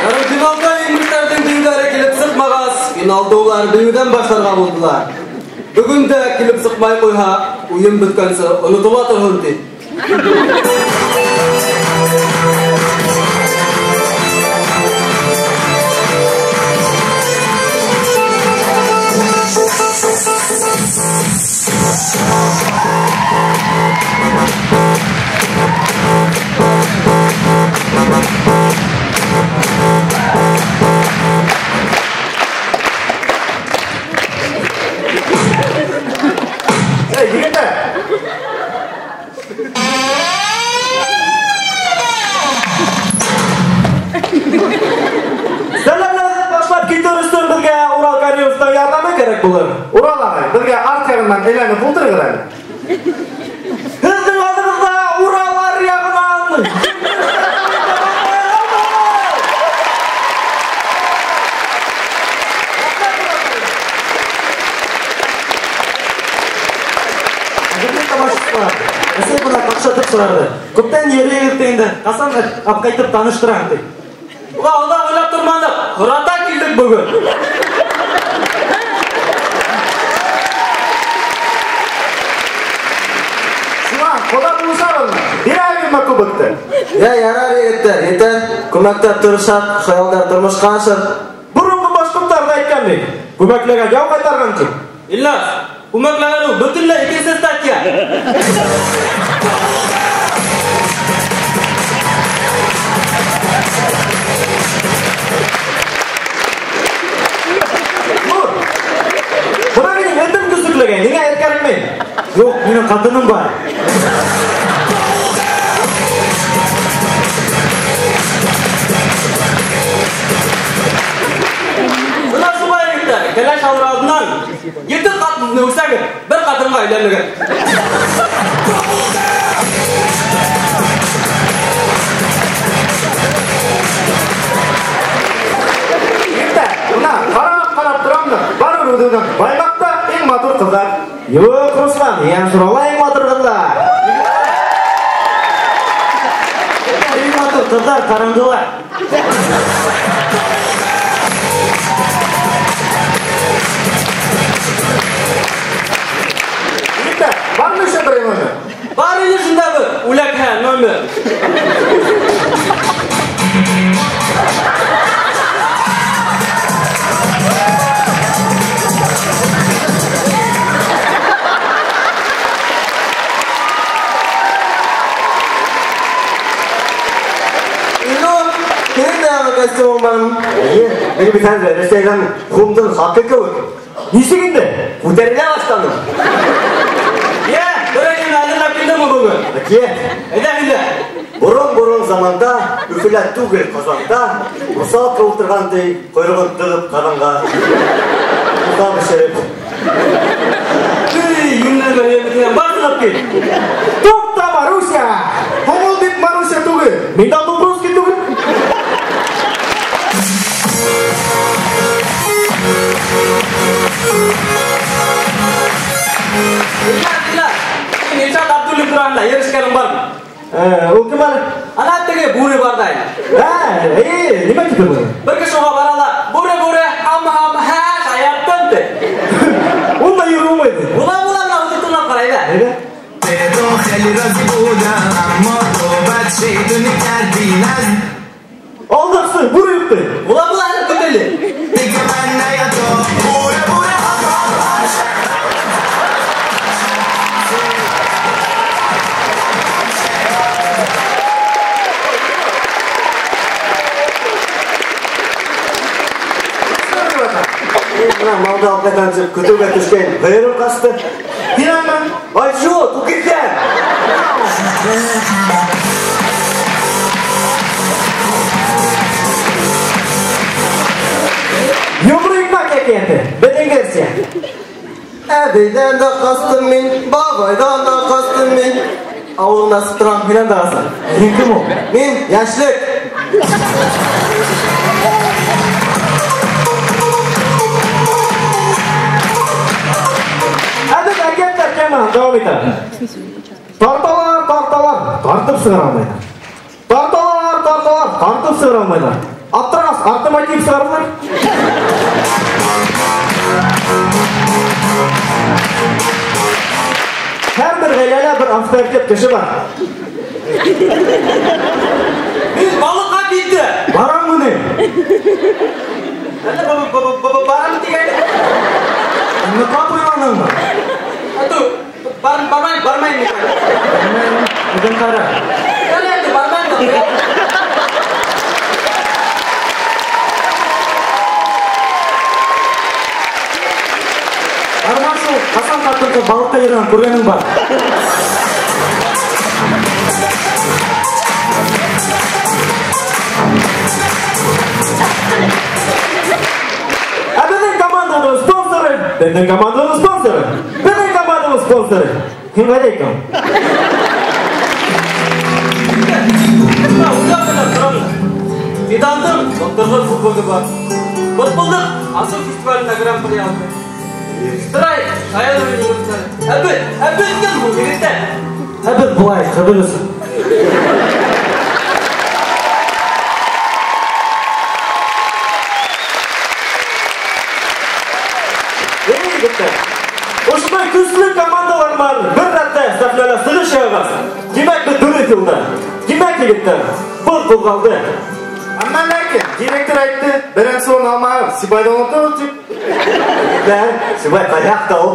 Ярымфиналда имештәрҙең бейеүҙәре килеп сыҡмағас, финалды улар бейеүҙән башларға булдылар. Бөгөн дә килеп сыҡмай ҡуйһа, уйын бөткәнсе онотола торһон ти. Эй, егеттәр! Сәләмләнеп башлап китер өсөн беҙгә Урал Каримовтың ярҙамы кәрәк булыр. Урал ағай, беҙгә арт яғынан әйләнеп ултырығыҙ әле. Һеҙҙең алдығыҙҙа Урал аръяғынан. Әсәй бына ҡаҡшатып сығарҙы. Күптән йөрөйөк тә инде, ҡасан апҡайтып таныштыраң ти. Уға оҙаҡ уйлап торманыҡ, һората килдек бөгөн. Шунан, ҡоҙа булышабыҙмы? Бирәһегеҙме кубокты? Йә, ярар, егеттәр, етәр. Күмәктәп тырышһаҡ, хыялдар тормошҡа ашыр. Боронғо башҡорттар ҙа әйткән бит, күмәкләгән яу ҡайтарған ти. Илназ, күмәкләгән ул бөтөнләй икенсе статья. Нур, бына минең этем көсөкләгән, ниңә эт кәрәкмәй? Юҡ, минең ҡатыным бар. Бына шулай, егеттәр, кәләш алыр алдынан ете ҡатынды үсәгеҙ, бер ҡатынға өйләнегеҙ. Егеттәр, бына ҡарап-ҡарап торам да, барыбер үҙебеҙҙең Баймаҡта иң матур ҡыҙҙар. Юҡ, Руслан, Ейәнсурала иң матур ҡыҙҙар. Иң матур ҡыҙҙар ҡараңғыла. Егеттәр, бармы еще бер номер? Бар ине шунда бер үләкһә номер. Костюмың бар. Эйе, мин бит хәҙер Рәсәйҙән һумдың хаҡы кеүек. Нисек инде? Күтәрелә башланым. Йә, берәй нәмә әҙерләп килдеңме бөгөн? Әкиәт. Әйҙә, әйҙә. Борон-борон заманда, Өфөлә түгел, Ҡазанда, русалка ултырған ти, ҡойроғон тығып ҡаҙанға. Уға бешереп. Эй, йүнләмә, йүнләмә, бар сығып кит. Туҡта, Маруся! Һуң ул бит Маруся түгел. Мин дә Дубровский түгел. Илназ, Илназ, һин Илшат Абдуллин тураһында ерешкәнең бармы? Ул кем әле? Ана теге бүре бар да инде. Ә, эй, нимә тип бу? Бер кеше уға бара ла, бүре, бүре, һам, һам, һә, шаярттым ти. Ул да йөрөй алмай. Була, була, бына үҙе тыңлап ҡарай, әйҙә. Әйҙә. Алдаҡсы, бүре юҡ ти. Була, була, әле көтәле. Бына малды алып ҡайтам тип көтөүгә төшкән һыйырым ҡасты. Һинәнме? Ай, юҡ, үгеҙҙән. Йомро икмәк әкиәте, беҙҙең версия. Әбейҙән дә ҡастым мин, бабайҙан да ҡастым мин. Ауылыңда асып торам, һинән дә ҡасам. Һин кем ул? Мин йәшлек. Ә беҙ әкиәттәр темаһын дауам итәбеҙ. Тарталар, тарталар, тартып сығара алмайҙар. Тарталар, тарталар, тартып сығара алмайҙар. Аптырағас, Автоматик сығарҙылар. Һәр бер ғаиләлә бер авторитет кеше бар. Мин балыҡҡа китте. Бараммы ни? Әллә барам тигән. Ныҡлап уйланыңмы? Ату, бармайым, бармайым икән. Үҙең ҡара. Әле инде бармайым. Барма шул, ҡасан ҡатын-ҡыҙ балыҡта йөрөгән күргәнең бар? Ә беҙҙең команданың спонсоры, беҙҙең команданың спонсоры, беҙҙең команданың спонсоры. Һин алейкум. Фидандың былтырғы кубогы бар. Бытбылдыҡ асыу фестивалендә гран-при алды. Страйк, шаян уйын уйнары. Ә беҙ кем ул, егеттәр? Ә беҙ былай, ҡыҙыҡ өсөн. Егеттәр, ошондай көслө командалар менән бер рәттә сәхнәлә сығыш яһағас, тимәк, беҙ дөрөҫ юлда. Тимәк, егеттәр, был ҡуҙғалды. Әммә ләкин директор әйтте, беренсе урын алмағыҙ, Сибайҙы онотоғоҙ тип. Егеттәр, Сибай ҡайҙа ул?